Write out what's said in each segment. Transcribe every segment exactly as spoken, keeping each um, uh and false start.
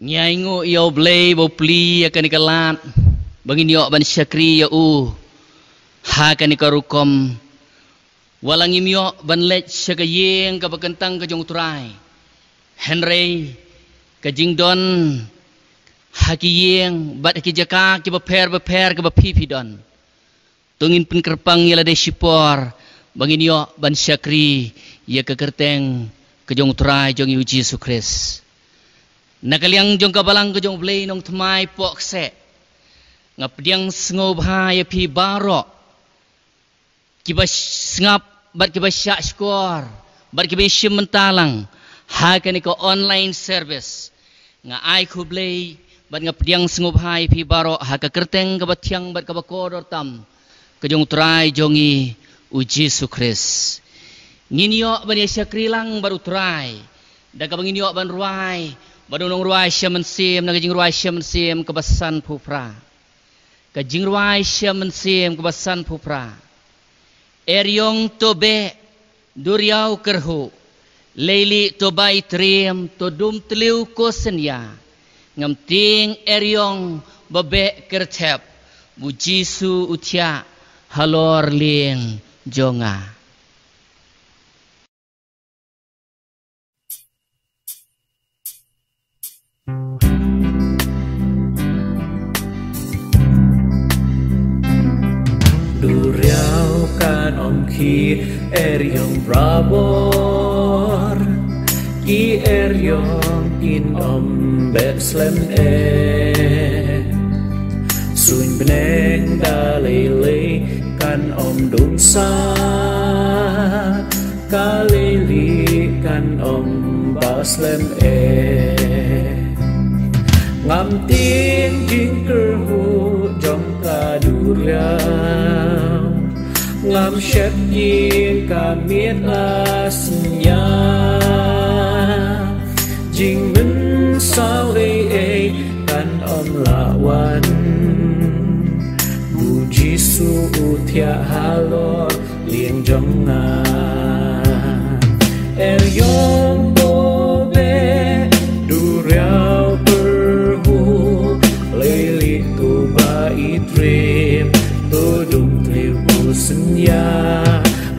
Ngi ainguh ïa U Blei ba u plie ïa kane ka lad ba ngin ïoh ban shakri ïa u ha kane ka rukom. Wat la ngim ïoh ban leit sha ka ïing kaba kyntang ka jong U Trai, hynrei ka jingdon ha ki ïing bad ha ki jaka kiba pher bapher kaba phi phi don, to ngin pynkyrpang ïa lade shipor ba ngin ïoh ban shakri ïa ka kyrteng ka jong U Trai jong ngi U Jisu Khrist. Na ka liang jong ka balang ka jong U Blei Nongthymmai Pohkseh, nga pdiang sngewbha ïa phi baroh kiba sngap bad kiba shah shkor bad kiba ïashim bynta lang ha kane ka online service. Nga ai khublei bad nga pdiang sngewbha ïa phi baroh ha ka kyrteng kaba thiang bad kaba kordor tam ka jong U Trai jong ngi U Jisu Khrist. Ngin ïoh ban ïa shakri lang bad U Trai da kaba ngin ïoh ban rwai bad u nongrwai Shem Mynsiem na ka jingrwai Shem Mynsiem kaba sanphew phra. Ka jingrwai Shem Mynsiem kaba sanphew phra. Eriong to beh, duriaw kyrhuh, leili to ba itriem, to dum tliw ko synñia. Ngam tieng eriong ba beh kyrthep, U Jisu u thiah halor lieng jong nga. Duriaw kan ym khih eriong barabor, ki eriong kin ym beh slem eh. Suiñ bneng da lei lei kan ym dum sah, ka leili kan ym ba slem eh. Ngam tieng jingkyrhuh jong ka duriaw, ngam sheptieng ka miet la synñia. Jingmynsaw ei ei kan ym lah wan, U Jisu u thiah halor lieng jong nga. Eriong to beh, duriaw kyrhuh, leili to ba itriem, to dum tliw ko synñia.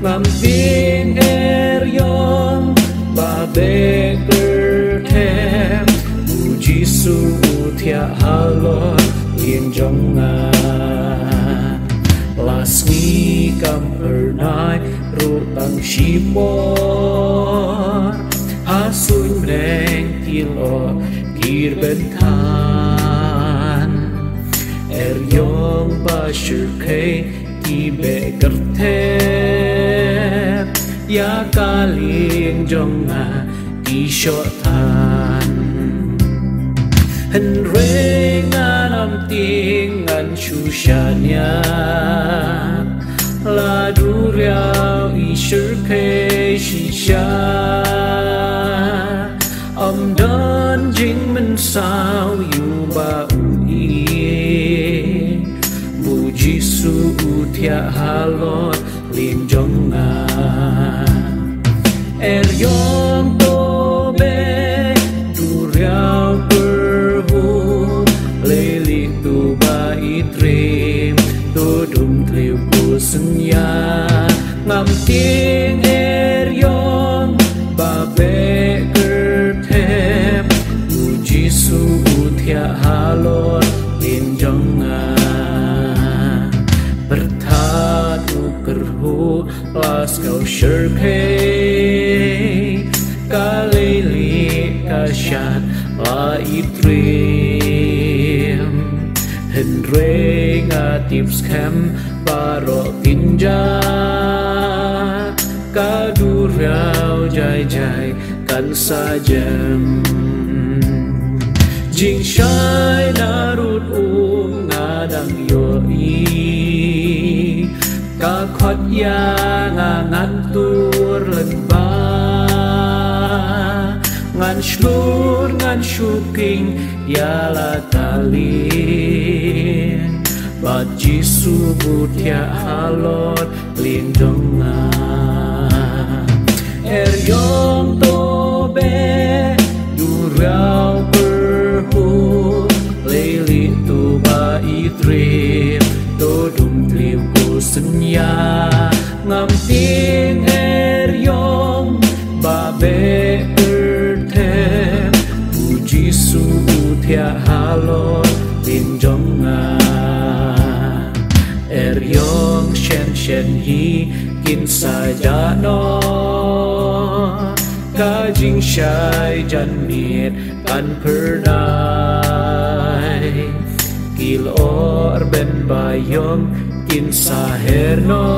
Ngam tieng eriong ba beh kyrthep, U Jisu u thiah halor lieng jong nga. La sngi kam phyrnai ruh tang shipor, ha suiñ bneng ki lyoh ki bthan. Eriong ba shyrkhei ki beh kyrthep, ïa ka lieng jong nga ki shoh than. Hynrei ngan ym tieng, ngan shu shaniah, la duriaw i shyrkhei shisha. Ym don jingmynsaw ïa u ba u ïeit, U Jisu u thiah halor lieng jong nga. Eriong to beh, duriaw kyrhuh, leili to ba itriem, to dum tliw ko synñia. Ngam tieng eriong ba beh kyrthep, U Jisu u thiah halor lieng jong nga. Pyrthat u kyrhuh, la skew shyrkhei, ka leili ka shad la itriem. Hynrei nga tip skhem baroh kin jah, ka duriaw jai jai kan sa jem. Jingshai na rud um nga dang ïohi, ka khot ïa nga ngan tur lyngba. Ngan shlur ngan shu khing ïa la ka lieng, bad Jisu u thiah halor lieng jong nga. Eriong to beh, duriaw kyrhuh, To ba i trip to dum tliu ko snya ngam ting er yong ba be er them. U Jisu u thiah halor lin jong nga. Er yong shen shen hi kin sa ja no ka jingshai jan miet kan pernai. Kil or ben ba yong kin sa her no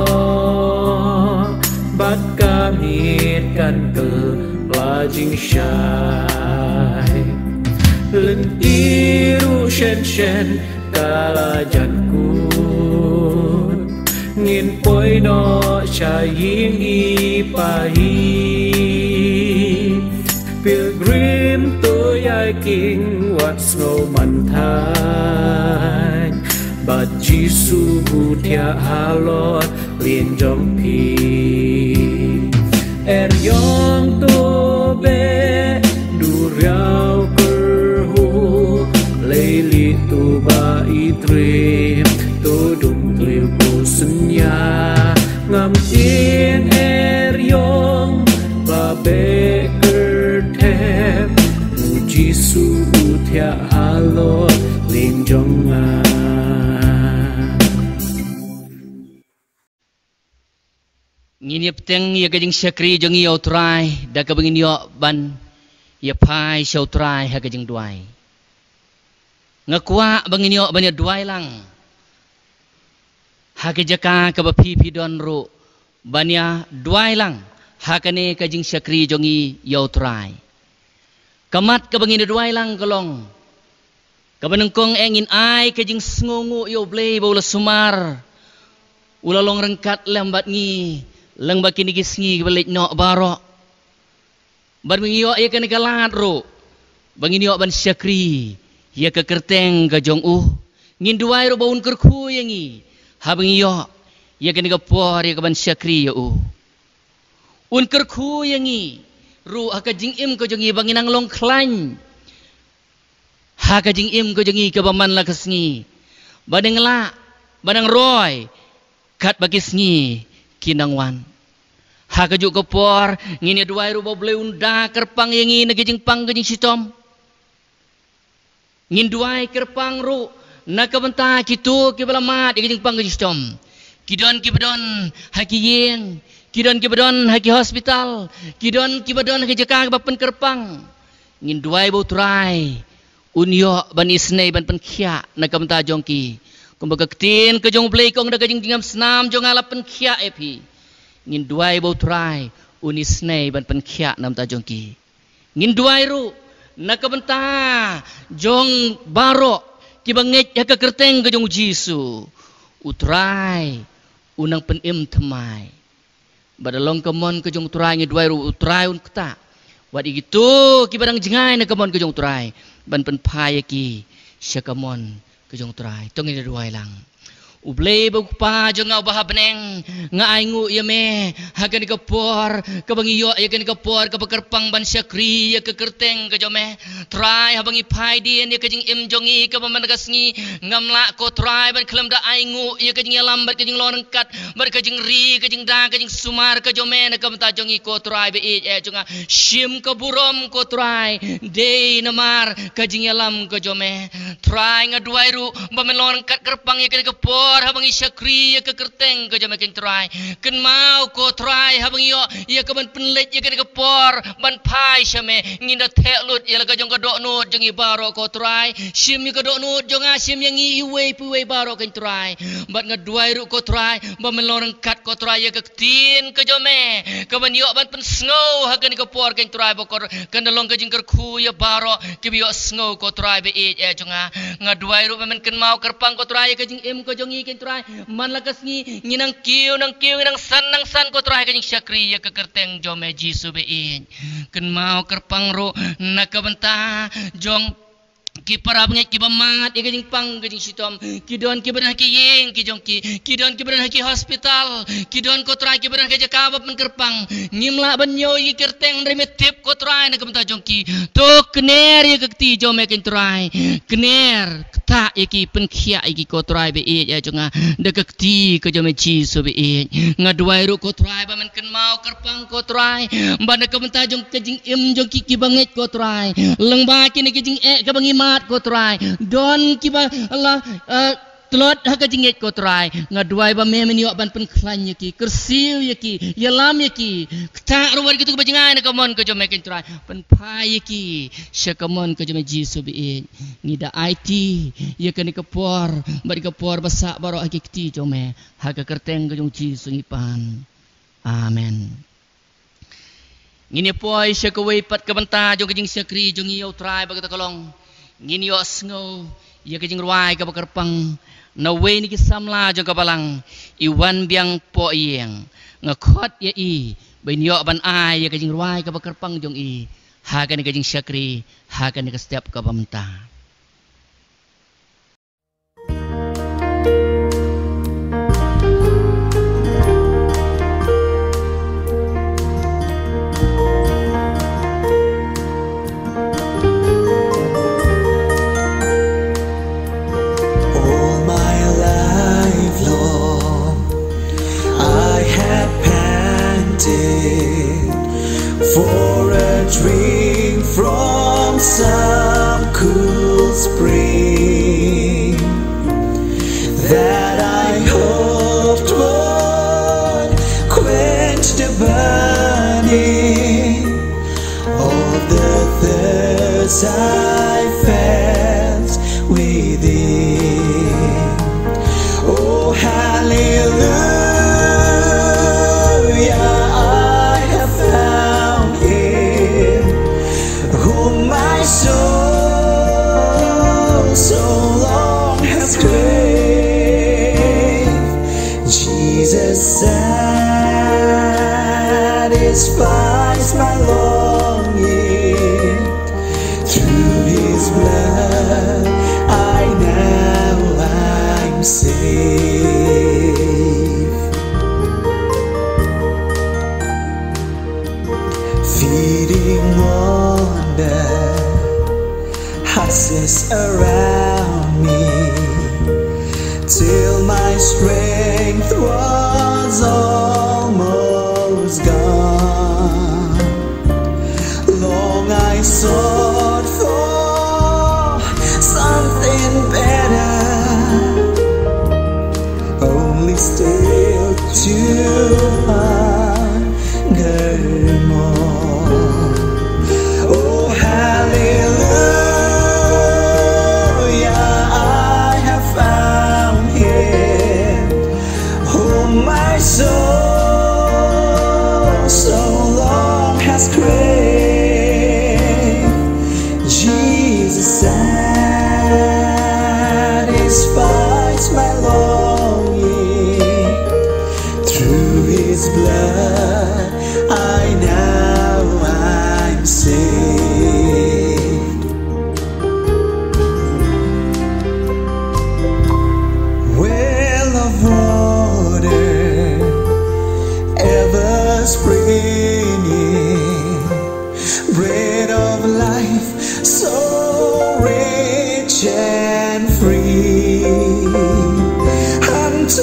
bat ka miet kan kel pla jingshai. Lynti ruh shen shen ka la jan kut ngin poi no sha ïing i pa hi. Pilgrim to ïa king wat sngew man thaiñ. Bad Jisu u thiah halor lin jong phi. Er yong to be du riaw kyrhu lei li to ba i trip to dum tliu ko snya ngam tin er yong ba be kyrthem. U Jisu u thiah halor lin jong nga. Ngin ïa bteng ïa ka jingshakri jong ngi ïa u Trai da kaba ngin ïoh ban ïa phai sha u Trai ha ka jingduwai. Nga kwah ba ngin ïoh ban ïa duwai lang ha ka jaka kaba phi phi don ruh, ban ïa duwai lang ha kane ka jingshakri jong ngi ïa u Trai. Ka mat kaba ngin ïa duwai lang ka long kaba nyngkong eh ngin ai ka jingsngewnguh ïa u Blei ba u la sumar, u la long ryngkat lem bad ngi lyngba kine ki sngi kiba leit noh baroh. Bad ba ngin ïoh ïa kane ka lad ruh ba ngin ïoh ban shakri ïa ka kyrteng ka jong u. Ngin duwai ruh ba un kyrkhu ïa ngi haba ngi ïoh ïa kane ka por ïa ka ban shakri ïa u. Un kyrkhu ïa ngi ruh ha ka jingim ka jong ngi ba ngin nang long khlaiñ ha ka jingim ka jong ngi kaba man la ka sngi, ba dang lah, ba dang roi katba ki sngi ki nang wan. Ha kajuh ka por ngin ïa duwai ruh ba u Blei un da kyrpang ïa ngi na ka jingpang ka jingshitom. Ngin duwai kyrpang ruh na ka bynta kito kiba la mad ïa ka jingpang ka jingshitom. Ki don kiba don ha ki ïing, ki don kiba don ha ki hospital, ki don kiba don ha ki jaka kiba pynkyrpang. Ngin duwai ba u Trai un ïoh ban isynei ban pynkhiah na ka bynta jong ki. Kumba ka ktien ka jong u Blei ka ong da ka jingjngem snam jong nga la pynkhiah ïa phi. Ngin duwai ba u Trai un isynei ban pynkhiah na ka bynta jong ki. Ngin duwai ruh na ka bynta jong baroh kiba ngeit ha ka kyrteng ka jong u Jisu. U Trai u nang pynim thymmai. Bad da long ka mon ka jong u Trai ngi duwai ruh u Trai un ktah wat ïa kito kiba dang jngai na ka mon ka jong u Trai ban pynphai ïa ki sha ka mon ka jong u Trai. To ngin ïa duwai lang. U Blei ba u Kpa jong nga uba ha bneng, nga ainguh ïa me ha kane ka por kaba ngi ïoh ïa kane ka por kaba kyrpang ban shakri ïa ka kyrteng ka jong me. Trai, haba ngi phai dien ïa ka jingim jong ngi kaba man ka sngi, ngam lah ko Trai ban khlem da ainguh ïa ka jingïalam bad ka jinglong ryngkat bad ka jingri, ka jingda, ka jingsumar ka jong me na ka bynta jong ngi ko Trai ba ïeit eh jong nga. Shim ka burom ko Trai dei namar ka jingïalam ka jong me. Trai, nga duwai ruh ba men long ryngkat kyrpang ïa kane ka por haba ngi shakri ïa ka kyrteng ka jong me Kynrad Trai. Kynmaw ko Trai haba ngi ïoh ïa ka ban pynleit ïa kane ka por ban phai sha me, ngin da theh lut ïa la ka jong ka dohnud jong ngi baroh ko Trai. Shim ïa ka dohnud jong nga, shim ïa ngi iwei pa iwei baroh Kynrad Trai. Bad nga duwai ruh ko Trai ba men long ryngkat ko Trai ïa ka ktien ka jong me kaban ïoh ban pynsngew ha kane ka por Kynrad Trai, ba kan da long ka jingkyrkhu ïa baroh kiba ïohsngew ko Trai ba ïeit eh jong nga. Nga duwai ruh ba men kynmaw kyrpang ko Trai ïa ka jingim ka jong ngi Kynrad Trai. Man la ka sngi ngi nang kiew nang kiew, ngi nang san nang san ko Trai ka jingshakri ïa ka kyrteng jong me Jisu ba ïeit. Kynmaw kyrpang ruh na ka bynta jong Ki para bangeit kiba mad ïa ka jingpang ka jingshitom, ki don kiba don ha ki ïing ki jong ki, ki don kiba don ha ki hospital, ki don ko Trai kiba don ha ki jaka ba pynkyrpang. Ngim lah ban ñiew ïa ki kyrteng hynrei me tip ko Trai na ka bynta jong ki. To kner ïa ka kti jong me ko Trai. Kner, ktah ïa ki, pynkhiah ïa ki ko Trai ba ïeit ïa jong nga da ka kti ka jong me Jisu ba ïeit. Nga duwai ruh ko Trai ba men kynmaw kyrpang ko Trai, ba na ka bynta jong ka jingim jong ki kiba ngeit ko Trai, lyngba kine ki jingeh kaba ngi mad ko Trai, don kiba la, eh, tlot ha ka jingngeit ko Trai. Nga duwai ba me men ïoh ban pynkhlaiñ ïa ki, kyrsiew ïa ki, ïalam ïa ki. Ktah ruh wat kito kiba jngai na ka mon ka jong me ko Trai, pynphai ïa ki sha ka mon ka jong me Jisu ba ïeit. Ngi da aiti ïa kane ka por bad ka por ba sah baroh ha ki kti jong me. Ha ka kyrteng ka jong Jisu ngi pan. Amen. Ngin ïa poi sha kawei pat ka bynta jong ka jingshakri jong ngi ïa u Trai ba kata ka long. Ngin ïoh sngew ïa ka jingrwai kaba kyrpang na uwei na ki samla jong ka balang, i Wanbiang Pohieng. Nga khot ïa i ba in ïoh ban ai ïa ka jingrwai kaba kyrpang jong i ha kane ka jingshakri ha kane ka step kaba mynta. All my life long I have panted for a drink from some cool spring that I hoped would quench the burning of the thirst I felt within. Oh, hallelujah, I have found him whom my soul so long has craved. Jesus satisfies my longing. Through his blood, I now I'm safe. Feeding on the husk around me, till my strength was almost gone. Long I sought for something better, only still to hunger more. Oh, hallelujah, I have found him whom my soul so long has craved. Jesus satisfies my longing. Through his blood, I now I'm saved. Well of water, ever springing, bread of life, so rich and free. Unto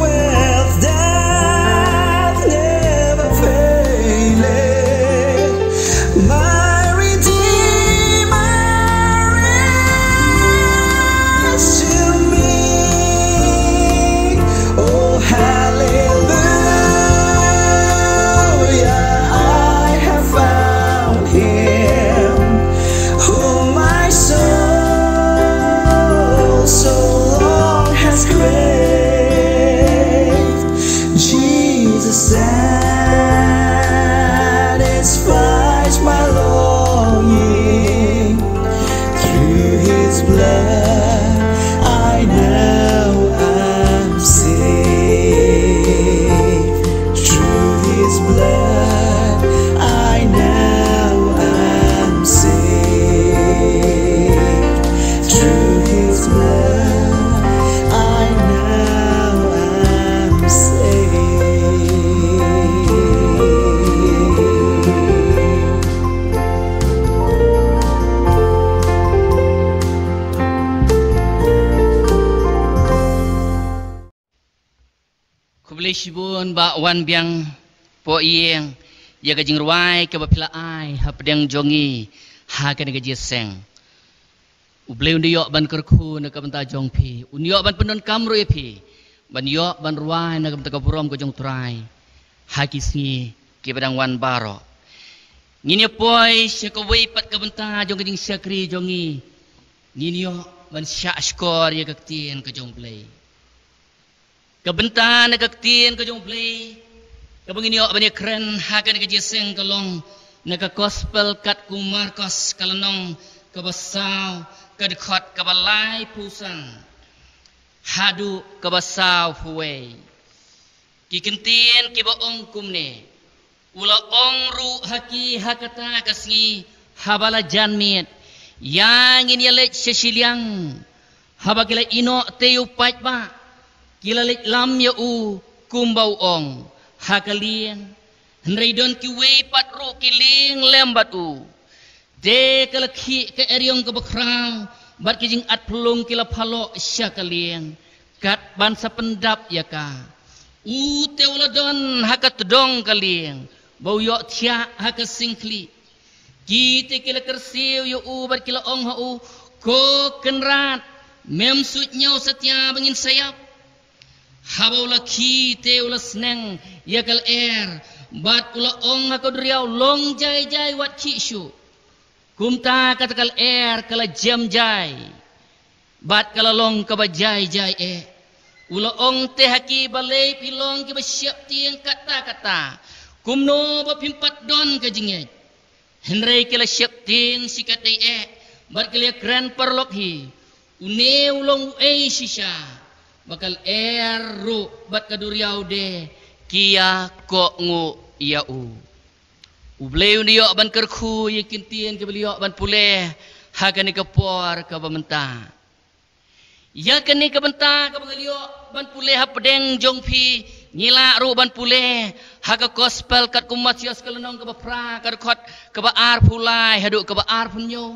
wealth doth never faileth, my Redeemer is to me. Oh, hallelujah, I have found him whom my soul so long has craved. Jesus satisfies my longing. Through his blood, I now am saved. Through his blood, I now am saved. Khublei shibun ba wan biang hapoh ïing ïa ka jingrwai kaba phi la ai hapdeng jong ngi ha kane ka jingïaseng. U Blei un da ïoh ban kyrkhu na ka bynta jong phi, un ïoh ban pyndonkam ruh ïa phi ban ïoh ban rwai na ka bynta ka burom ka jong U Trai ha ki sngi kiba dang wan baroh. Ngin ïa poi sha kawei pat ka bynta jong ka jingshakri jong ngi. Ngin ïoh ban shah shkor ïa ka ktien ka jong U Blei. Ka bynta na ka ktien ka jong U Blei kaba ngin ïoh ban ïakren ha kane ka jingïaseng ka long na ka Gospel katkum u Markos, ka lynnong kaba saw, ka dkhot kaba laiphew san haduh kaba sawphew wei. Ki kyntien kiba ong kumne: U la ong ruh ha ki ha kata ka sngi haba la jan miet: Ïa ngin ïaleit sha shiliang. Haba ki la ïehnoh te ïa u paidbah, ki la leit lam ïa u kumba u ong ha ka lieng. Hynrei don kiwei pat ruh ki lieng lem bad u. Te ka la khih ka eriong kaba khraw bad ki jingatphyllung ki la phaloh sha ka lieng kat ban sa pyndap ïa ka. U te u la don ha ka tdong ka lieng ba u ïoh thiah ha ka sing khlieh. Ki te ki la kyrsiew ïa u bad ki la ong ha u: Ko Kynrad, mem suidñiew satia ba ngin sa ïap? Haba u la khie te u la sneng ïa ka lyer bad u la ong ha ka duriaw: Long jai jai, wat khih shuh. Kumta kata ka lyer ka la jem jai bad ka la long kaba jai jai eh. U la ong te ha ki: Balei phi long kiba sheptieng katta katta? Kumno ba phim pat don ka jingngeit? Hynrei ki la sheptieng shikatdei eh bad ki la ïakren paralok hi: Une u long uei shisha ba ka lyer ruh bad ka duriaw de ki ïa kohnguh ïa u? U Blei un da ïoh ban kyrkhu ïa ki kyntien kiba la ïoh ban pule ha kane ka por kaba mynta. Ïa kane ka bynta kaba ngi la ïoh ban pule hapdeng jong phi, ngi lah ruh ban pule ha ka Gospel katkum u Mathaios, ka lynnong kaba phra, ka dkhot kaba arphew lai haduh kaba arphew hynñiew.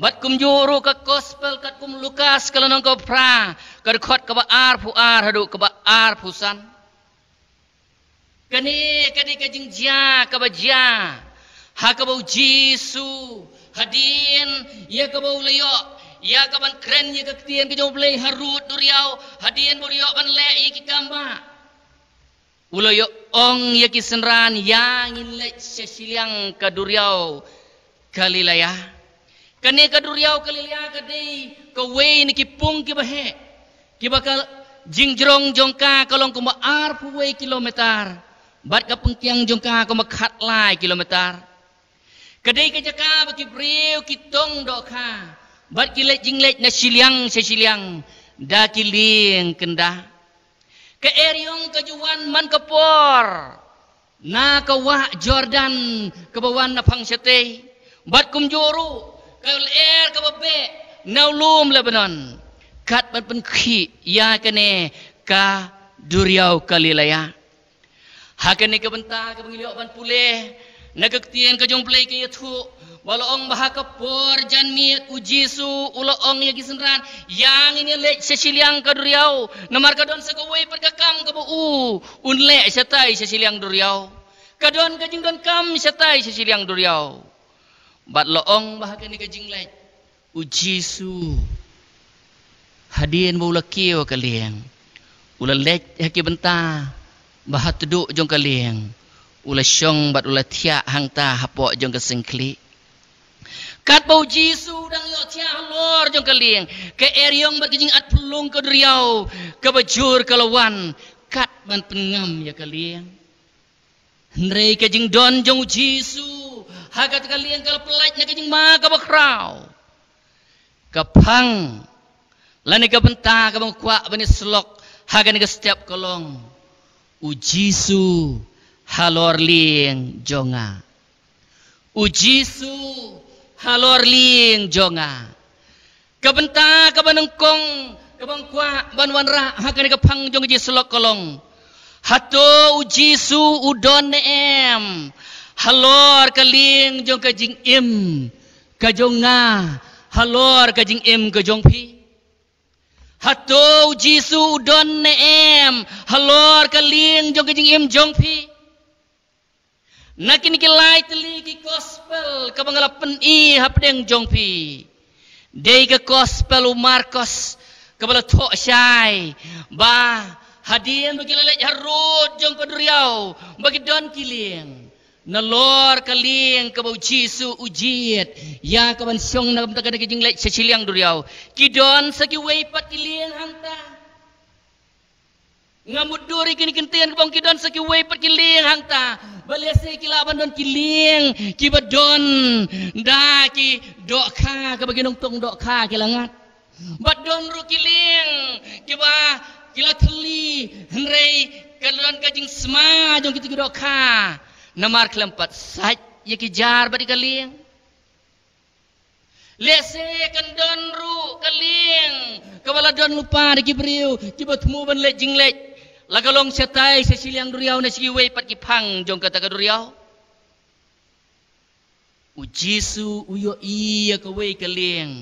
Bad kumjuh ruh ka Gospel katkum u Lukas, ka lynnong kaba phra, ka dkhot kaba arphew ar haduh kaba arphew san. Kane ka dei ka jingjia kaba jia ha kaba U Jisu, hadien ïa kaba u la ïoh ïa ka ban kren ïa ka ktien ka jong U Blei harud duriaw, hadien ba u la ïoh ban leh ïa ki kam ba u la ïoh ong ïa ki synran: Ïa ngin leit sha shiliang ka duriaw Galilea. Kane ka duriaw Galilea ka dei kawei na ki pung kiba heh, kiba ka jingjrong jong ka ka long kumba arphew wei kilometer bad ka pengkiang jong ka kumba khatlai kilometer. Ka dei ka jaka ba ki briew ki tong dohkha bad ki leit jingleit na shiliang sha shiliang da ki lieng kynda. Ka eriong ka ju wan man ka por na ka wah Jordan kaba wan na phang shatei, bad kumjuh ruh ka lyer kaba beh na u lum Lebanon, kat ban pynkhih ïa kane ka duriaw Galilea. Ha kane ka bynta kaba ngi la ïoh ban pule na ka ktien ka jong U Blei ka ïathuh ba la ong ba ha ka por janmiet U Jisu u la ong ïa ki synran: Ïa ngin ïa leit sha shiliang ka duriaw, namar ka don sa kawei pat ka kam kaba u un leh shatai sha shiliang duriaw. Ka don ka jingdonkam shatai sha shiliang duriaw. Bad la ong ba ha kane ka jingleit U Jisu, hadien ba u la kiew ka lieng, u la leit ha ki bynta ba ha tduh jong ka lieng, u la shong bad u la thiah hangta hapoh jong ka sing khlieh. Katba U Jisu u dang ïoh thiah halor jong ka lieng, ka eriong bad ka jingatphyllung ka duriaw kaba jur ka la wan kat ban pynngam ïa ka lieng. Hynrei ka jingdon jong U Jisu ha kata ka lieng ka la pyllait na ka jingma kaba khraw. Ka phang lane ka bynta kaba nga kwah ban ïa syllok ha kane ka step ka long: U Jisu halor lieng jong nga. U Jisu halor lieng jong nga. Ka bynta kaba nyngkong kaba nga kwah ban wanrah ha kane ka phang jong ka jingsyllok ka long: Hato U Jisu u don ne em halor ka lieng jong ka jingim ka jong nga, halor ka jingim ka jong phi? Hato U Jisu u don ne em halor ka lieng jong ka jingim jong phi. Na kine ki lai tylli ki gospel kaba nga la pyni hapdeng jong phi, dei ka gospel u Markos kaba la thoh shai ba hadien ba ki la leit harud jong ka duriaw ba ki don ki lieng. Nalor ka lieng kaba u Jisu u jied ïa ka ban shong na ka bynta ka jingleit sha shiliang duriaw, ki don sa kiwei pat ki lieng hangta. Nga mutdur ïa kine ki ktien kaba ong ki don sa kiwei pat ki lieng hangta. Ba lehse ki lah ban don ki lieng kiba don da ki dohkha kaba ki nongtong dohkha ki la ngat. Bad don ruh ki lieng kiba ki la thylli, hynrei ka don ka jingsma jong kita ki dohkha. Namar khlem pat sait ïa ki jar bad ïa ka lieng. Lehse kan don ruh ka lieng kaba la don lypa da ki briew kiba thmu ban leit jingleit, la ka long shatai sha shiliang duriaw ne sha kiwei pat ki phang jong kata ka duriaw. U Jisu u ïohi ïa kawei ka lieng,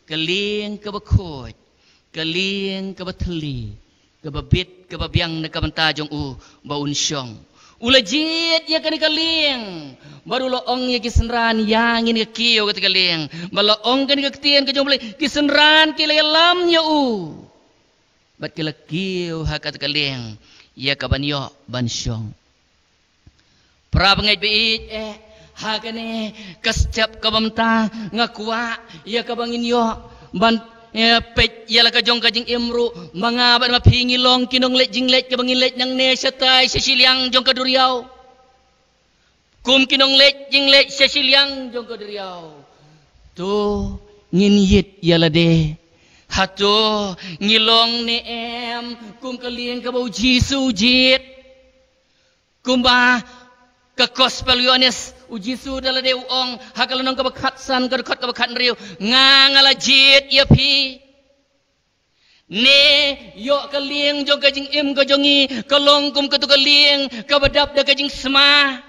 ka lieng kaba khuid, ka lieng kaba thylli, kaba bit kaba biang na ka bynta jong u ba un shong. U la jied ïa kane ka lieng bad u la ong ïa ki synran, ïa ngin ka kiew kata ka lieng. Bad la ong kane ka ktien ka jong U Blei, ki synran ki la ïalam ïa u bad ki la kiew ha kata ka lieng ïa ka ban ïoh ban shong. Para bangeit ba ïeit, eh, ha kane ka step kaba mynta nga kwah ïa kaba ngin ïoh ban, eh, peit ïa la ka jong ka jingim ruh, ma nga bad ma phi ngi long ki nongleit jingleit kaba ngin leit nangne shatai sha shiliang jong ka duriaw. Kum ki nongleit jingleit sha shiliang jong ka duriaw, to ngin ïit ïa lade. Hato ngi long ne em kum ka lieng kaba u Jisu u jied? Kumba ka gospel Ïoannis, u Jisu da lade u ong ha ka lynnong kaba khatsan, ka dkhot kaba khathynriew, nga nga la jied ïa phi. Ne ïoh ka lieng jong ka jingim ka jong ngi ka long kum katu ka lieng kaba dap da ka jingsma.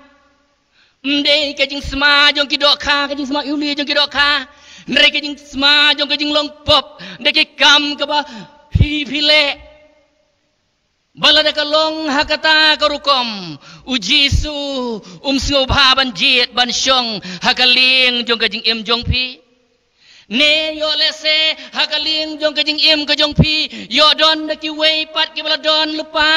Ym dei ka jingsma jong ki dohkha, ka jingsma iwli jong ki dohkha. Hynrei ka jingsma jong ka jinglong pop da ki kam kaba phi phi leh. Ba lada ka long ha kata ka rukom, u Jisu um sngewbha ban jied ban shong ha ka lieng jong ka jingim jong phi. Ne ïoh lehse ha ka lieng jong ka jingim ka jong phi ïoh don da kiwei pat kiba la don lypa.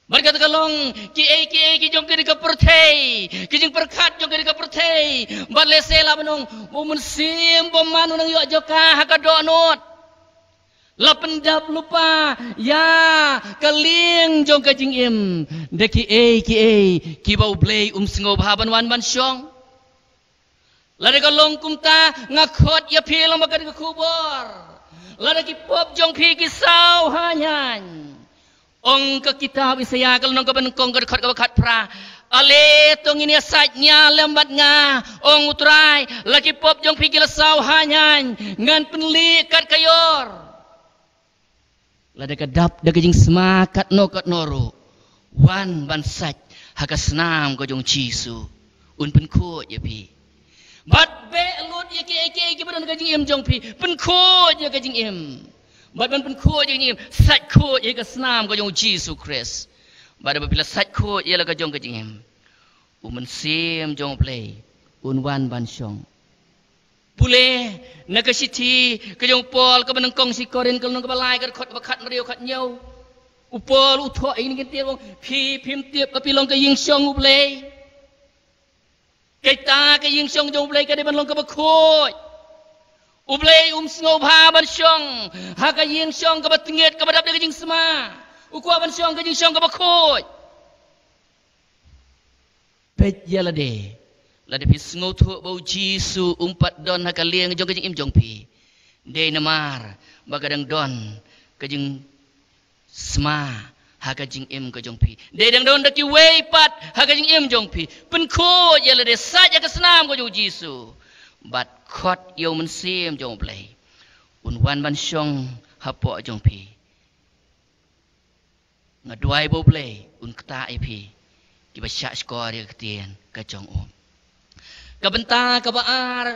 Bad kata ka long kiei kiei ki jong kane ka pyrthei, ki jingpyrkhat jong kane ka pyrthei. Bad lehse lah ban ong, u Mynsiem Bakhuid u nang ïoh jaka ha ka dohnud. La pyndap lypa ïa ka lieng jong ka jingim da kiei kiei kiba U Blei um sngewbha ban wan ban shong. Lada ka long kumta, nga khot ïa phi lang ba ka dei ka khubor. Lada ki pop jong phi ki saw haiñ haiñ, ong ka kitab Isaïah ka lynnong kaba nyngkong ka dkhot kaba khatphra, ale to ngin ïa sait nia lem bad nga, ong U Trai. La ki pop jong phi ki la saw haiñ haiñ, ngan pynlieh kat ka ïor. Lada ka dap da ka jingsma katno katno ruh, wan ban sait ha ka snam ka jong Jisu, un pynkhuid ïa phi. Bad beh lut ïa kiei kiei kiba don ha ka jingim jong phi, pynkhuid ïa ka jingim. Bad ban pynkhuid ïa ka jingim, sait khuid ïa ka snam ka jong Jisu Khrist. Bad haba phi la sait khuid ïa la ka jong ka jingim, u Mynsiem jong U Blei un wan ban shong. Pule na ka shithi ka jong u Paul kaba nyngkong sha ki Korinth ka lynnong kaba lai ka dkhot kaba khathynriew khathynñiew. U Paul u thoh ïa kine ki ktien, u ong, phi phim tip ba phi long ka ïingshong U Blei. Katta ka ïingshong jong U Blei ka dei ban long kaba khuid. U Blei um sngewbha ban shong ha ka ïingshong kaba tngit kaba dap da ka jingsma. U kwah ban shong ka ïingshong kaba khuid. Peit ïa lade, lada phi sngewthuh ba u Jisu um pat don ha ka lieng jong ka jingim jong phi, dei namar ba ka dang don ka jingsma ha ka jingim ka jong phi. Dei dang don da kiwei pat ha ka jingim jong phi. Pynkhuid ïa lade, sait ha ka snam ka jong u Jisu. Bad khot ïa u Mynsiem jong U Blei un wan ban shong hapoh jong phi. Nga duwai ba U Blei un ktah ïa phi kiba shah shkor ïa ka ktien ka jong u. Ka bynta kaba ar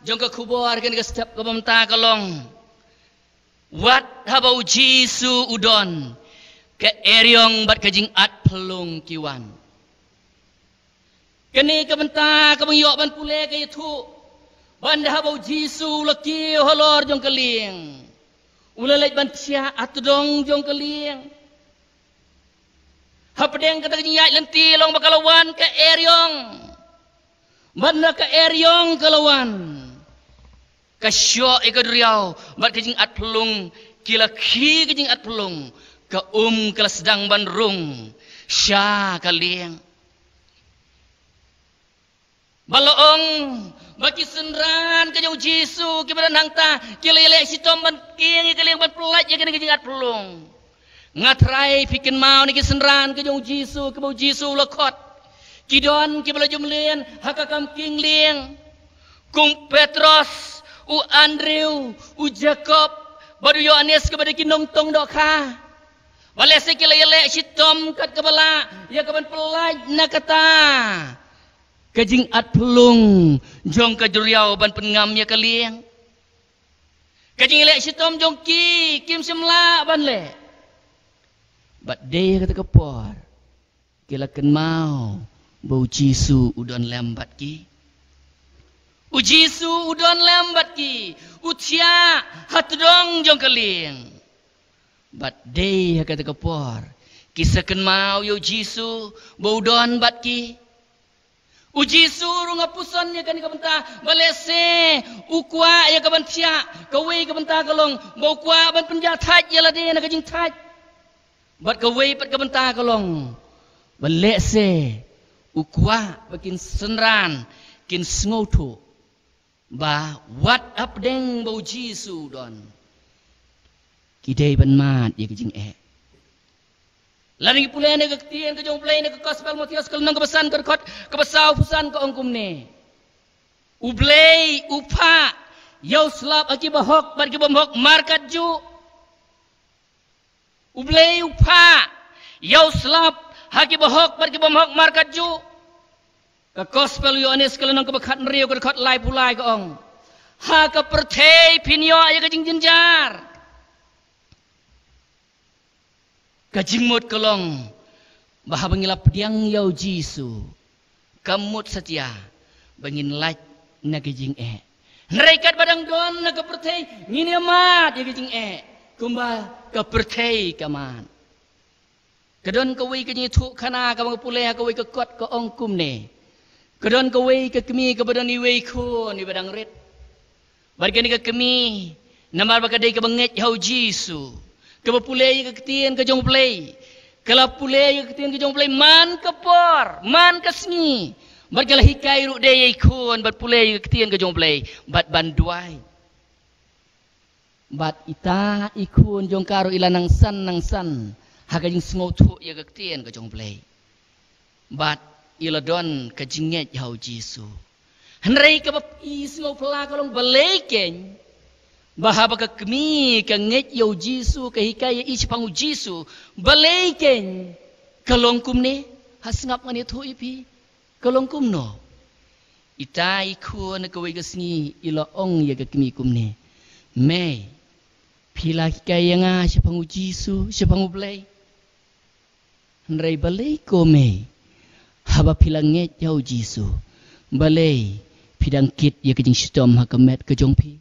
jong ka khubor kane ka step kaba mynta ka long, wat haba u Jisu u don, Ka eriong bad ka jingat phlung ki wan. Kane ka bynta kaba ngi ïoh ban pule ka ïathuh, ban da haba u Jisu u la kiew halor jong ka lieng, u la leit ban thiah ha tdong jong ka lieng. Hapdeng kata ka jingïaid lynti long ba ka la wan ka eriong. Bad na ka eriong ka la wan, ka shoh ïa ka duriaw bad ka jingat phlung, ki la khie ka jingat phlung, ka um ka la sdang ban rung sha ka lieng. Ba la ong ba ki synran ka jong u Jisu kiba don hangta ki la ïaleh shitom ban kieng ïa ka lieng ban pyllait ïa kane ka jingat phlung. Nga trai phi kynmaw ne ki synran ka jong u Jisu kiba u Jisu u la khot, ki don kiba la jumlien ha ka kam kieng lieng, kum Petros, u Andrew, u Jakob bad u Ïoannis kiba dei ki nongtong dohkha. Ba lehse ki la ïaleh shitom kat kaba lah ïa ka ban pyllait na kata ka jingat phlung jong ka duriaw ban pynngam ïa ka lieng. Ka jingïaleh shitom jong ki kim shym lah ban leh. Bad dei ha kata ka por ki la kynmaw ba u Jisu u don lem bad ki. U Jisu u don lem bad ki, u thiah ha tdong jong ka lieng. Bad dei ha kata ka por ki sa kynmaw ïa u Jisu ba u don bad ki. U Jisu ruh nga puson ïa kane ka bynta ba lehse u kwah ïa ka ban thiah. Kawei ka bynta ka long ba u kwah ban pynjah thait ïa lade na ka jingthait. Bad kawei pat ka bynta ka long ba lehse u kwah ba kin synran kin sngewthuh ba wat hapdeng ba u Jisu u don, ki dei ban mad ïa ka jingeh. Lada ngi pule na ka ktien ka jong U Blei na ka Gospel Mathaios ka lynnong kaba san ka dkhot kaba sawphew san ka ong kumne: U Blei u phah ïa u slap ha kiba hok bad kiba bymhok markat juh. U Blei u phah ïa u slap ha kiba hok bad kiba bymhok markat juh. Ka Gospel u Ïoannis ka lynnong kaba khathynriew ka dkhot laiphew lai ka ong: Ha ka pyrthei phin ïoh ïa ka jingjynjar. Ka jingmut ka long ba haba ngi la pdiang ïa u Jisu, ka mut satia ba ngin lait na ka jingeh. Hynrei katba dang don na ka pyrthei ngin ïa mad ïa ka jingeh kumba ka pyrthei ka mad. Ka don kawei ka jingïathuhkhana kaba nga pule ha kawei ka kot ka ong kumne: Ka don kawei ka kmie kaba don iwei i khun iba dang rit. Bad kane ka kmie, namar ba ka dei kaba ngeit ha u Jisu, kaba pule ïa ka ktien ka jong U Blei, ka la pule ïa ka ktien ka jong U Blei man ka por man ka sngi. Bad ka la hikai ruh de ïa i khun bad pule ïa ka ktien ka jong U Blei bad ban duwai. Bad ita i khun jong ka ruh i la nang san nang san ha ka jingsngewthuh ïa ka ktien ka jong U Blei. Bad i la don ka jingngeit ha u Jisu. Hynrei kaba i sngewphylla ka long balei keiñ ba haba ka kmie ka ngeit ïa u Jisu, ka hikai ïa i shaphang u Jisu, balei keiñ ka long kumne? Ha sngap ngan ïathuh ïa phi ka long kumno. Ita i khun ha kawei ka sngi i la ong ïa ka kmie kumne: Mei, phi la hikai ïa nga shaphang u Jisu, shaphang U Blei. Hynrei balei ko mei, haba phi la ngeit ïa u Jisu, balei phi dang kit ïa ka jingshitom ha ka met ka jong phi?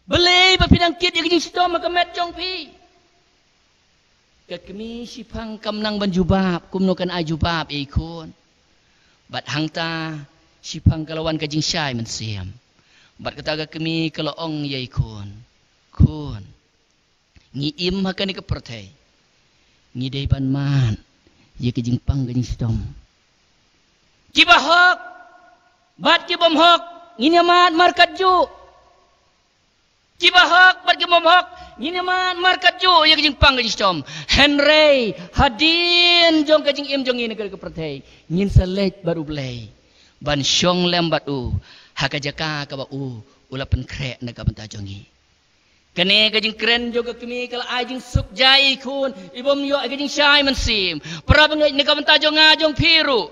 Balei ba phi dang kit ïa ka jingshitom ha ka met jong phi? Ka kmie shiphang kam nang ban jubab kumno kan ai jubab ïa i khun. Bad hangta shiphang ka la wan ka jingshai mynsiem. Bad kata ka kmie ka la ong ïa i khun: Khun, ngi im ha kane ka pyrthei, ngi dei ban mad ïa ka jingpang ka jingshitom. Kiba hok bad kiba bymhok ngin ïa mad markat juh. Kiba hok bad kiba bymhok ngin ïa mad markat juh ïa ka jingpang ka jingshitom. Hynrei hadien jong ka jingim jong ngi na kane ka pyrthei, ngin sa leit bad U Blei ban shong lem bad u ha ka jaka kaba u u la pynkhreh na ka bynta jong ngi. Kane ka jingkren jong ka kmie ka la ai jingsuk jai ïa i khun, i bym ïoh ïa ka jingshai mynsiem. Para bangeit, na ka bynta jong nga jong phi ruh,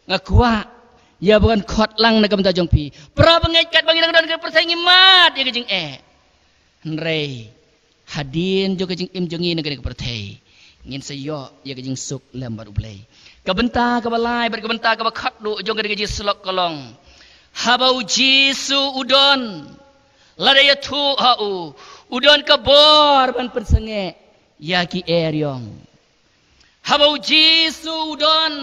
nga kwah ïa ba ngan khot lang na ka bynta jong phi. Para bangeit, katba ngi dang don ha ka pyrthei ngi mad ïa ka jingeh. Hynrei hadien jong ka jingim jong ngi na kane ka pyrthei, ngin sa ïoh ïa ka jingsuk lem bad U Blei. Ka bynta kaba lai bad ka bynta kaba khatduh jong ka dei ka jingsyllok ka long, haba U Jisu u don, lada ïathuh ha u, u don ka bor ban pynsangeh ïa ki eriong. Haba U Jisu u don,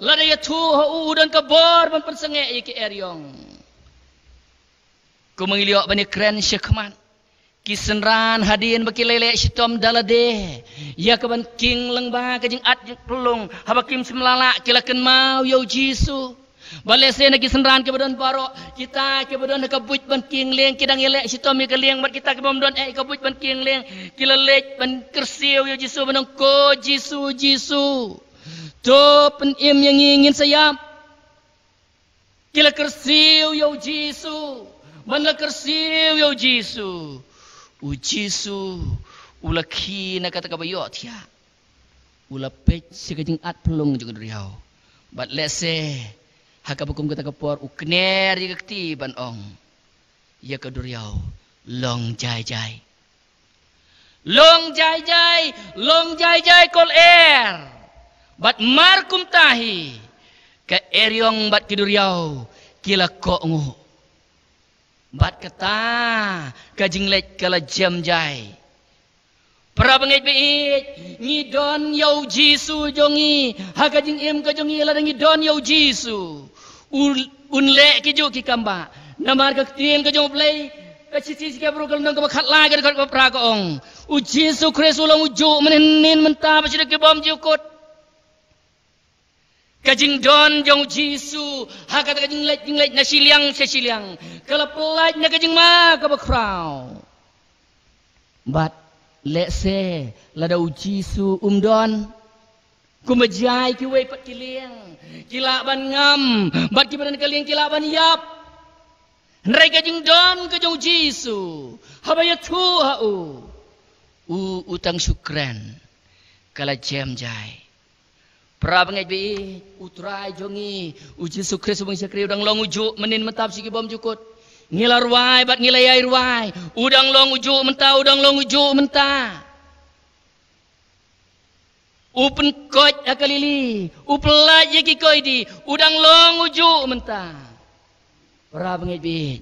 lada ïathuh ha u, u don ka bor ban pynsangeh ïa ki eriong. Kumba ngi la ïoh ban ïakren shakhmat, ki synran hadien ba ki la leh shitom da lade ïa ka ban king lyngba ka jingat jingpyllung, haba kim shym la lah ki la kynmaw ïa U Jisu. Bad lehse na ki synran kiba don baroh, kita kiba don ha ka buit ban king lieng ki dang ïaleh shitom ïa ka lieng, bad kita kibym don eh ïa ka buit ban king lieng ki la leit ban kyrsiew ïa U Jisu ban ong, "Ko Jisu, Jisu, to pynim ïa ngi, ngin sa ïap." Ki la kyrsiew ïa U Jisu. Ban la kyrsiew ïa U Jisu, U Jisu u la khie na kata kaba ïohthiah. U la peit sha ka jingat pynlong jong ka duriaw. Bad lehse ha kaba kum kata ka por u kner ïa ka kti ban ong ïa ka duriaw, "Long jai jai. Long jai jai, long jai jai ko lyer." Bad mar kumta hi, ka eriong bad ki duriaw ki la kohnguh. Bad kata ka jingleit ka la jem jai. Para bangeit baieit, ngi don ïa U Jisu jong ngi ha ka jingim ka jong ngi. Lada ngi don ïa U Jisu, u, un leh kijuh ki kam ba, namar ka ktien ka jong U Blei, ka shithi Hebru ka lynnong kaba khatlai ka dkhot kaba phra ka ong, U Jisu Khrist u long ujuh mynhynnin mynta bad shaduh kibym jukut. Ka jingdon jong U Jisu ha kata ka jingleit, jingleit na shiliang sha shiliang, ka la pyllait na ka jingma kaba khraw. Bad lehse lada U Jisu um don, kumba jia ïa kiwei pat ki lieng, ki lah ban ngam, bad kiba don ha ka lieng ki lah ban ïap. Hynrei ka jingdon ka jong U Jisu, haba ïathuh ha u, u, u tang shu kren, ka la jem jai. Para bangeit baieit, U Trai jong ngi U Jisu Khrist uba ngi shakri u dang long ujuh mynhynnin mynta bad shaduh kibym jukut. Ngi la rwai bad ngi la ïai rwai, u dang long ujuh mynta, u dang long ujuh mynta. U pynkoit ha Kalili, u pyllait ïa ki koidi, u dang long ujuh mynta. Para bangeit baieit,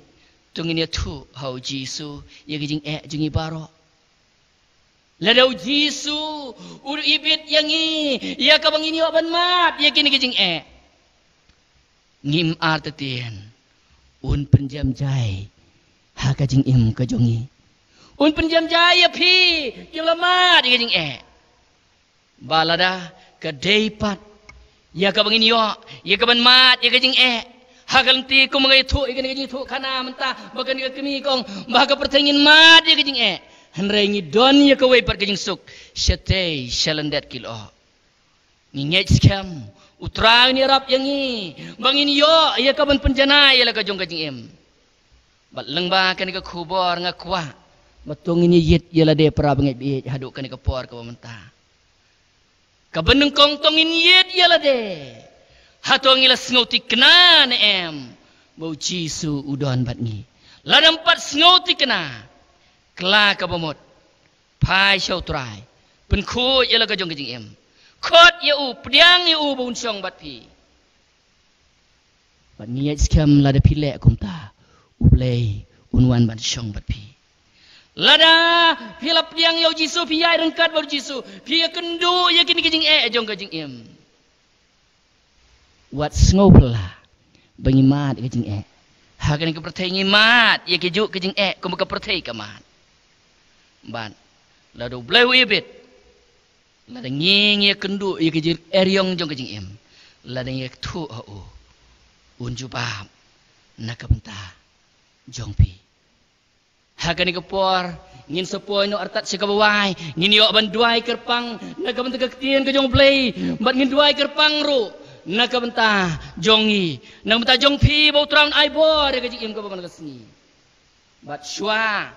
to ngin ïathuh ha U Jisu ïa ki jingeh jong ngi baroh. Lada U Jisu u ibit ïa ngi ïa kaba ngin ïoh ban mad ïa kine ki jingeh, ngim artatien, un pynjem jai ha ka jingim ka jong ngi. Un pynjem jai ïa phi kiba la mad ïa ka jingeh. Ba lada ka dei pat ïa kaba ngin ïoh ïa ka ban mad ïa ka jingeh, ha ka lynti kumba nga ïathuh ïa kane ka jingïathuh khana mynta, ba kane ka kmie ka ong ba ha ka pyrthei ngin mad ïa ka jingeh, hynrei ngi don ïa kawei pat ka jingsuk shatei shalyndet ki lyoh. Ngi ngeit skhem U Trai un ïarap ïa ngi ba ngin ïoh ïa ka ban pynjanai ïa la ka jong ka jingim. Bad lyngba kane ka khubor nga kwah ba to ngin ïit ïa lade, para bangeit baieit, haduh kane ka por kaba mynta. Kaba nyngkong, to ngin ïit ïa lade. Hato ngi la sngewthikna ne em ba U Jisu u don bad ngi? Lada ym pat sngewthikna, kylla kaba mut, phai sha U Trai, pynkhuid ïa la ka jong ka jingim. Khot ïa u, pdiang ïa u ba un shong bad phi. Bad ngi ngeit skhem lada phi leh kumta, U Blei un wan ban shong bad phi. Lada phi la pdiang ïa U Jisu, phi ïaid ryngkat bad U Jisu, phi ïakynduh ïa kine ki jingeh jong ka jingim. Wat sngew phylla ba ngi mad ïa ka jingeh. Ha kane ka pyrthei ngi mad ïa kijuh ki jingeh kumba ka pyrthei ka mad. Bad lada U Blei u ibit, lada ngi, ngi ïakynduh ïa ka jingeriong jong ka jingim, lada ngi ïathuh ha u, un jubab na ka bynta jong phi. Ha kane ka por ngin sa poi noh artat sha kaba wai, ngin ïoh ban duwai kyrpang na ka bynta ka ktien ka jong U Blei, bad ngin duwai kyrpang ruh na ka bynta jong ngi, na ka bynta jong phi, ba U Trai un ai bor ïa ka jingim kaba man la ka sngi. Bad shuwa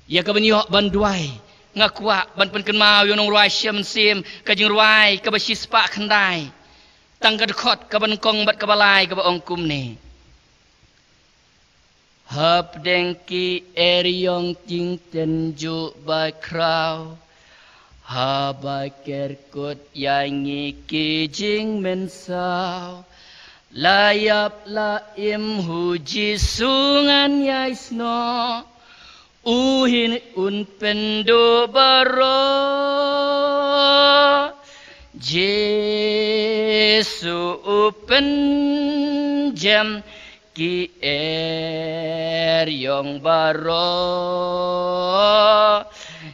ïa ka ban ïoh ban duwai, nga kwah ban pynkynmaw ïa u nongrwai Shem Mynsiem, ka jingrwai kaba shispah khyndai, tang ka dkhot kaba nyngkong bad kaba lai, kaba ong kumne: Hapdeng ki eriong jingtynjuh bakhraw, Haba kerkut ïa ngi ki jingmynsaw, la ïap la im, U Jisu ngan ïai snoh, U hin un pynduh baroh. Jisu u pynjem ki eriong baroh.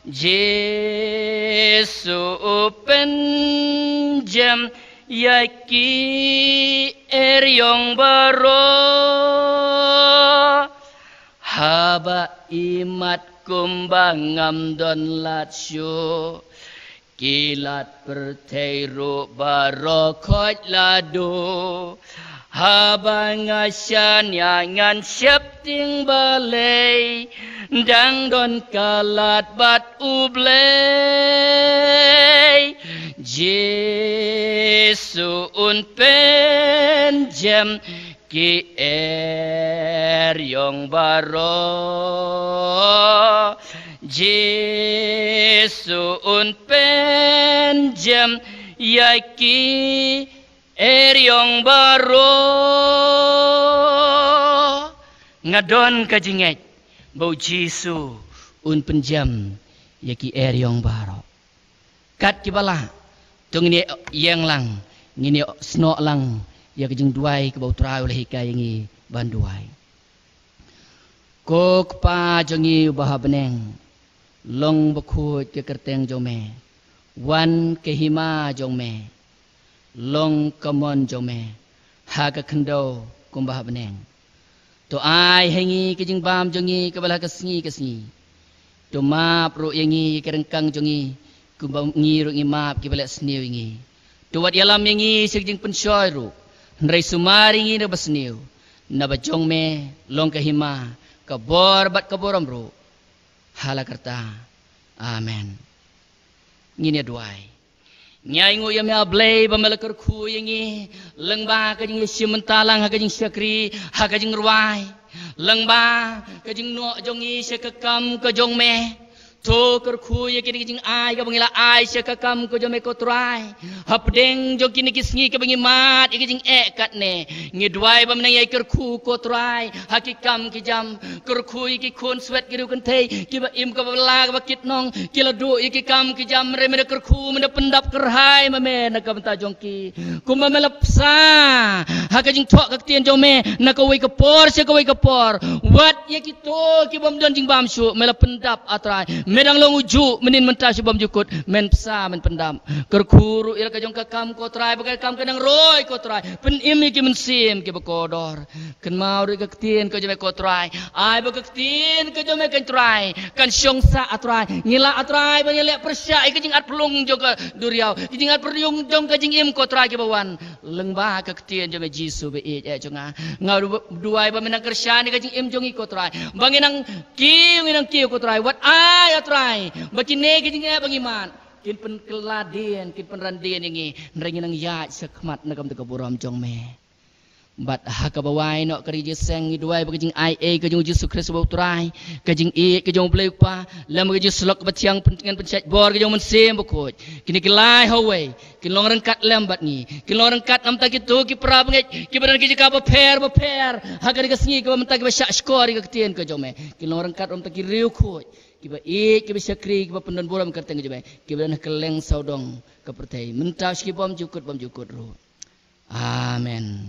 Jisu u pynjem ïa ki eriong baroh. Haba imat kumba ngam don lad shuh, ki lad pyrthei ruh baroh khoit la duh. Haba nga shaniah ngan sheptieng balei, dang don ka lad bad U Blei. Jisu un pynjem ki eriong baroh. Jisu un pynjem ïa ki eriong baroh. Nga don ka jingngeit ba U Jisu un pynjem ïa ki eriong baroh. Kat kiba lah, to ngin ïeng lang, ngin ïa snoh lang ïa ka jingduwai kaba U Trai u la hikai ïa ngi ban duwai. Ko Kpa jong ngi uba ha bneng, long bakhuid ka kyrteng jong me, wan ka hima jong me, long ka mon jong me ha ka khyndew kumba ha bneng. To ai ha ngi ka jingbam jong ngi kaba la ka sngi ka sngi. To map ruh ïa ngi ka ryngkang jong ngi, kumba ngi ruh ngi map kiba leh sniew ïa ngi. To wat ïalam ïa ngi sha ka jingpynshoi ruh, hynrei sumar ïa ngi na ba sniew, naba jong me long ka hima, ka bor bad ka burom ruh, ha la karta. Amen. Ngin ïa duwai. Ngi ainguh ïa me A Blei ba me la kyrkhu ïa ngi, lyngba ka jingïashim bynta lang ha ka jingshakri, ha ka jingrwai, lyngba ka jingnoh jong ngi sha ka kam ka jong me. To kyrkhu ïa kine ki jingai kaba ngi la ai sha ka kam ka jong me ko Trai. Hapdeng jong kine ki sngi kaba ngi mad ïa ka jingeh katne, ngi duwai ba me nang ïai kyrkhu ko Trai ha ki kam ki jam. Kyrkhu ïa ki khun swet ki riew kynthei kiba im kaba la kaba kit nong, ki la duh ïa ki kam ki jam, hynrei me da kyrkhu, me da pyndap kyrhai ma me na ka bynta jong ki. Kumba me la bsa ha ka jingthoh ka ktien jong me na kawei ka por sha kawei ka por, wat ïa kito ki bym don jingbam shuh me la pyndap, A Trai. Me dang long ujuh mynnin mynta sha bymjukut, men bsa men pyndap. Kyrkhu ruh ïa la ka jong ka kam ko Trai, ba ka kam kan nang roi ko Trai, pynim ïa ki mynsiem kiba kordor. Kynmaw ruh ïa ka ktien ka jong me ko Trai. Ai ba ka ktien ka jong me kan Trai, kan shong sah, A Trai. Ngi lah, A Trai, ba ngi leh pyrshah ïa ka jingat pyrlung jong ka duriaw, ka jingat pyrlung jong ka jingim ko Trai kiba wan. Lyngba ka ktien jong me Jisu ba ïeit eh jong nga, nga du-, duwai ba me nang kyrshan ïa ka jingim jong ngi ko Trai, ba ngi nang kiew, ngi nang kiew ko Trai. Wat ai, A Trai, ba kine ki jingeh ba ngi mad kin pynkylla dien, kin pynran dien ïa ngi, hynrei ngi nang ïaid sha khmat na ka bynta ka burom jong me. Bad ha kaba wai noh ka ri jingïaseng, ngi duwai ba ka jingaiei ka jong U Jisu Khrist uba U Trai, ka jingïeit ka jong U Blei U Kpa, lem ka jingsyllok kaba thiang, pyn-, ngan pynshait bor ka jong U Mynsiem Bakhuid, kine ki lai hawei kin long ryngkat lem bad ngi, kin long ryngkat namta kito ki para bangeit kiba don ki jaka bapher bapher ha kane ka sngi kaba mynta, kiba shah shkor ïa ka ktien ka jong me. Kin long ryngkat namta ki riewkhuid kiba ïeit, kiba shakri, kiba pyndon burom ïa ka kyrteng ka jong me, kiba don ha kylleng sawdong ka pyrthei, mynta sha ki bymjukut bymjukut ruh. Amen.